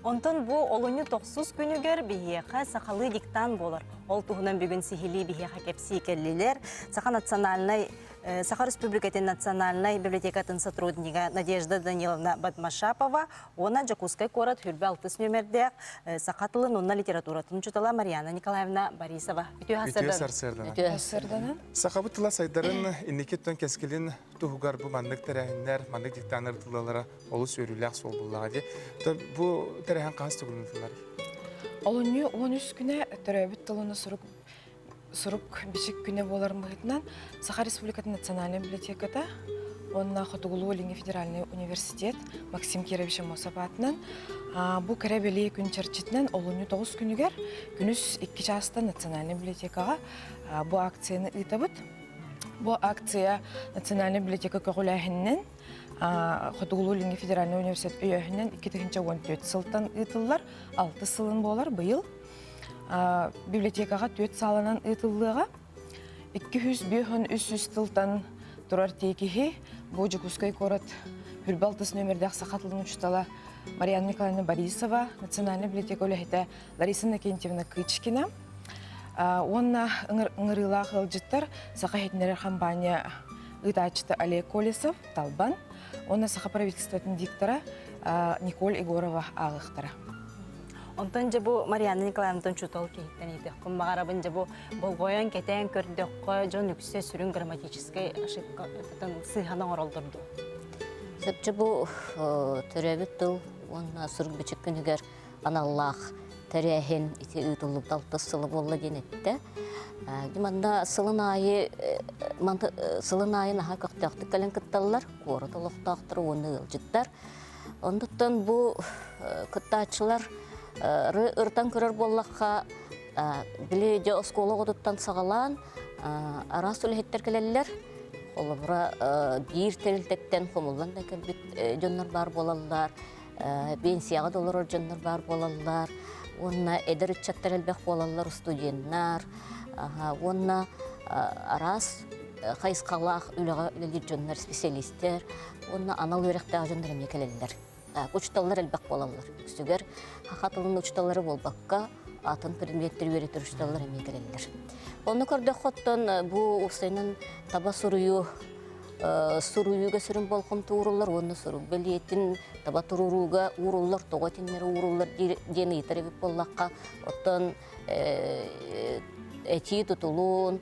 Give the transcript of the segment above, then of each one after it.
Онтон бу олунньу тохсус күнүгэр биһиэхэ сахалыы диктант буолар. Ол туһунан бүгүн сиһилии биһиэхэ кэпсии кэллилэр. Саха национальнай Саха Республикатын национальнай библиотекатын сотруднига Надежда Даниловна Бадмашапова уонна Дьокуускай куорат хүрбэ алтыс нүөмэрдээх саха тылын уонна литературатын учуутала Марьяна Николаевна Борисова. Үтүө сарсыарданан. Үтүө сарсыарданан. Сахабыт тыла сайдарын инники өттүн кэскилин туһугар бу маннык тэрээһиннэр, маннык диктаннар тыллалара олус үөрүүлээх суол буоллаҕа дии. Бу тэрээһин хаһыс төгүлүн ыытыллар? Олунньу 13 күнэ төрөөбүт тылын сурук сурук бичик күнэ буоларын быһыытынан Саха Республикатын национальнай библиотеката уонна Хотугулуу-Илиҥҥи федеральнай университет Максим Кирович Аммосов аатынан бу кэрэ бэлиэ күн чэрчитинэн олунньу 9 күнүгэр күнүс 2 чаастан национальнай библиотекаҕа бу акцияны ыытабыт. Бу акция национальнай библиотека көҕүлээһининэн Хотугулуу-Илиҥҥи федеральнай университет өйөөһүнэн 2014 сылтан ыытыллар, 6 сылын буолар быйыл. Библиотекаҕа түөрт сааланан ыытыллыаҕа. 253 тылтан турар тиэкиһи бу Дьокуускай куорат Хүрбэ алтыс нүөмэрдээх саха тылын учуутала Марианна Николаевна Борисова, национальнай библиотека үлэһитэ Лариса Иннокентьевна Кычкина уонна ыҥырыылаах ыалдьыттар Саха иһитиннэрэр хампаанньа ыытааччыта Олег Колесов, Талбан уонна Саха правительствотын диктора Николь Егорова ааҕыахтара. Онтон дьэ бу Марианна Николаевнаттан учуутал киһиттэн ыйытыахпын баҕарабын дьэ бу болҕойон кэтээн көрдөххө дьон үксэ сүрүн грамматическай ошибкатын сыыһаны оҥороллор дуо? Сөпчө бу төрөөбүт тыл уонна сурук-бичик күнүгэр аналлаах тэрээһин ити ыытыллыбыт алтыс сыла буолла диэн эттэ. Манна сылын аайы сылын аайы наһаа көхтөөхтүк кэлэн кытталлар, куорат олохтоохторо уонна ыалдьыттар. Оннуттан бу кыттааччылар ырытан көрөр буоллахха, били дьэ оскуола оҕотуттан саҕалаан араас үлэһиттэр кэлэллэр. Холобура, биир тэрилтэттэн хомуллан да кэлбит дьоннор баар буолаллар, пенсияҕа да олорор дьоннор баар буолаллар, уонна эдэр ыччаттар элбэх буолаллар, студеннар, уонна араас хайысхалаах үлэҕэ үлэлиир дьоннор, специалистэр уонна анал үөрэхтээх дьоннор эмиэ кэлэллэр. Учууталлар элбэх буолаллар. Үксүгэр саха тылын учууталлара буолбакка, атын предметтэри үөрэтэр учууталлар эмиэ кэлэллэр. Онно көрдөххө оттон бу уопсайынан таба суруйуу суруйууга сүрүн болҕомто ууруллар уонна сурук бэлиэтин таба туруорууга ууруллар, тоҕо итиннэри ууруллар диэн ыйытар эбит буоллахха, оттон этии тутулун,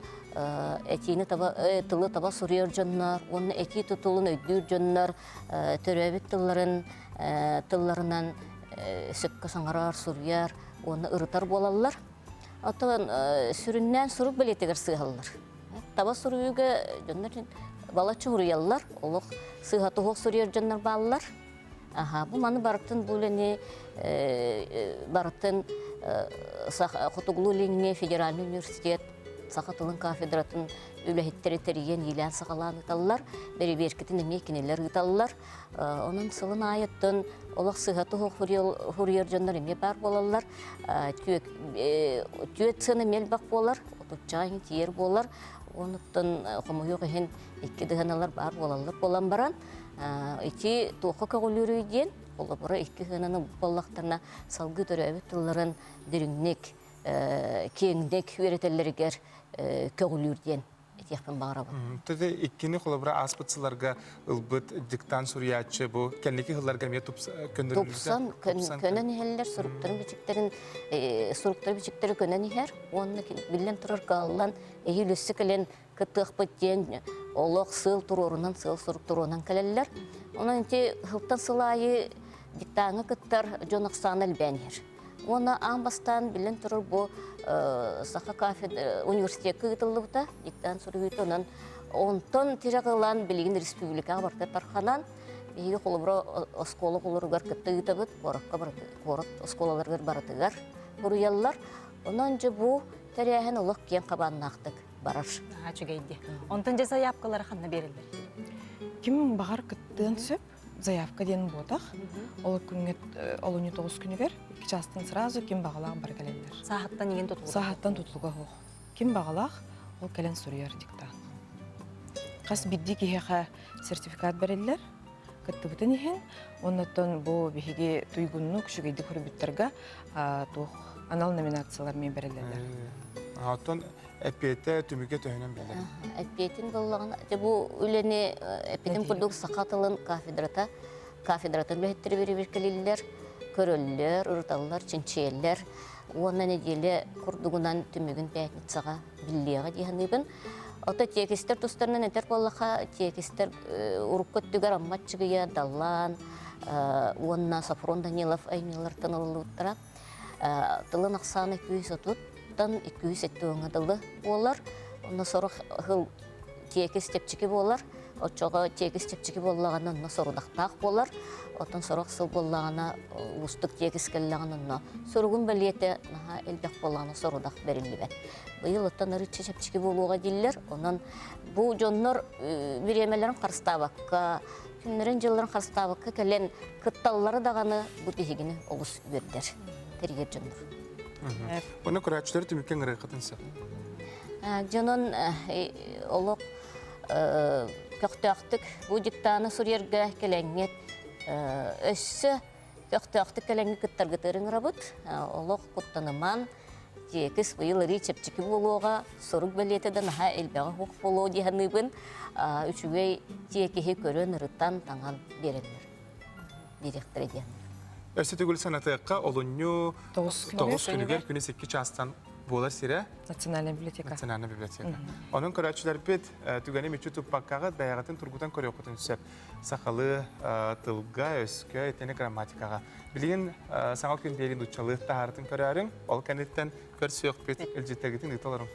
этиини таба, тылы таба суруйар дьоннор уонна этии тутулун өйдүүр дьоннор төрөөбүт тылларын тылларынан сөпкө саҥарар, суруйар уонна ырытар буолаллар. Оттон сүрүннээн сурук бэлиэтигэр сыыһаллар. Таба суруйууга дьоннор балачча суруйаллар, олох сыыһа туһуох суруйар дьоннор бааллар. Аха, бу маны барытын бу үлэни барытын Хотугулуу-Илиҥҥи федеральный университет саха тылын кафедратын үлэһиттэрэ тэрийэн иилээн-саҕалаан ыыталлар, бэрэбиэркэтин эмиэ кинилэр ыыталлар. Онон сылын аайыттан олох сыһа туһу хуруйар дьоннор эмиэ баар буолаллар. Түөт сыана эмиэ элбэх буолар, отуччаҕа иһин тиийэр буолар. Онуттан хомойуох иһин икки дыһаналар баар буолаллар буолан баран, Ити туохха көҕүлүүрүй диэн, холобура икки сыананы буоллахтарына салгыы төрөөбүт тылларын дириҥник, киэҥник үөрэтэллэригэр көҕүлүүр диэн этиэхпин баҕарабын. Төтө иккини холобура ааспыт сылларга ылбыт диктант суруйааччы бу кэнники сылларга эмиэ тупсан көнөн иһэллэр суруктарын бичиктэрин суруктары бичиктэри көнөн иһэр уонна биллэн турар кыаллан эһиил өссө кэлэн кыттыахпыт диэн олох сыал туруорунан, сыал сурук туруорунан кэлэллэр. Онон ити сылтан сыл аайы диктаҥҥа кыттар дьон ахсаана элбээн иһэр. Уонна аан бастаан биллэн турар бу Саха кафедра университекка ыытыллыбыта диктант суруйуута. Онон онтон тирэх ылан билигин республикаҕа барыта тарханан биһиги холобура оскуола оҕолоругар кытта ыытабыт, куоракка куорат оскуолаларыгар барытыгар суруйаллар. Онон дьэ бу тэрээһин олох киэҥ хабааннаахтык барар. Наһаа үчүгэй дии. Онтон дьэ заявкалары ханна биэрэллэр? Ким баҕар кыттыан сөп. Заявка диэн буотах. Ол күҥҥэ олунньу тоҕус күнүгэр икки чаастан сразу ким баҕалаах бары кэлэллэр. Сааһыттан иҥин тутулуга. Сааһыттан тутулуга суох. Ким баҕалаах ол кэлэн суруйар диктант. Хас биирдии киһиэхэ сертификат бэриллэр. кыттыбытын иһин, оннуттан бу биһиги туйгуннук үчүгэйдик көрбүттэргэ туох анал номинациялар мен бэриллэллэр. Оттон эппиэтэ түмүгэ төһөнөн биллэр? Эппиэтин буллаҕына, бу үлэни эппитин курдук саха тылын кафедрата кафедратын үлэһиттэрэ бэрэбиэркэлииллэр, көрөллөр, ырыталлар, чинчийэллэр уонна нэдиэлэ курдугунан түмүгүн пятницаҕа биллиэҕэ дии саныыбын. Ото тиэкистэр тустарынан этэр буоллахха, тиэкистэр урукку өттүгэр Амма Аччыгыйа, Даллаан уонна Софрон Данилов айымньылартан ылыллыбыттара. Тылын ахсаана 230-тан 270-ҥа дылы буолар. Онно сорох сыл тиэкис чэпчэки буолар. Оччоҕо тиэкис чэпчэки буоллаҕына, онно сорудахтаах буолар. Оттон сорох сыл буоллаҕына, уустук тиэкис кэллэҕинэ, онно суругун бэлиэтэ наһаа элбэх буоллаҕына сорудах бэриллибэт. Быйыл оттон арыычча чэпчэки буолуоҕа дииллэр. Онон бу дьоннор бириэмэлэрин харыстаабакка, күннэрин-дьылларын харыстаабакка кэлэн кытталлара даҕаны бу биһигини олус үөрдэр, тэрийэр дьоннор. Оны көрөөччүлэр түмүккэ ыҥырыаххытын сөп. Дьонун олох көхтөөхтүк бу диктаны суруйарга кэлэҥҥит өссө көхтөөхтүк кэлэҥҥит кыттаргытыгар ыҥырабыт. Олох куттаныман, тиэкис быйыл ырыы чэпчэки буолуоҕа, сурук бэлиэтэ да наһаа элбэҕи суох буолуо дии саныыбын. Үчүгэй тиэкиһи көрөн, ырытан, таҥан биэрэллэр. Биэриэхтэрэ диэн. Өссө төгүл санатыахха, олунньу 9 күнүгэр күнүс 2 чаастан буолар сирэ Национальная библиотека. Национальная библиотека. Онон көрөөччүлэрбит түгэни мүччү туппаккаҕыт бэйэҕитин тургутан көрүөххүтүн сөп. Сахалыы тылга, өскө, итини грамматикаҕа. Билигин саҥа күн биэрии нууччалыы таһаарытын көрөөрүҥ, ол кэнниттэн көрсүөхпүт, илдьиттэргитин ыыта олоруҥ.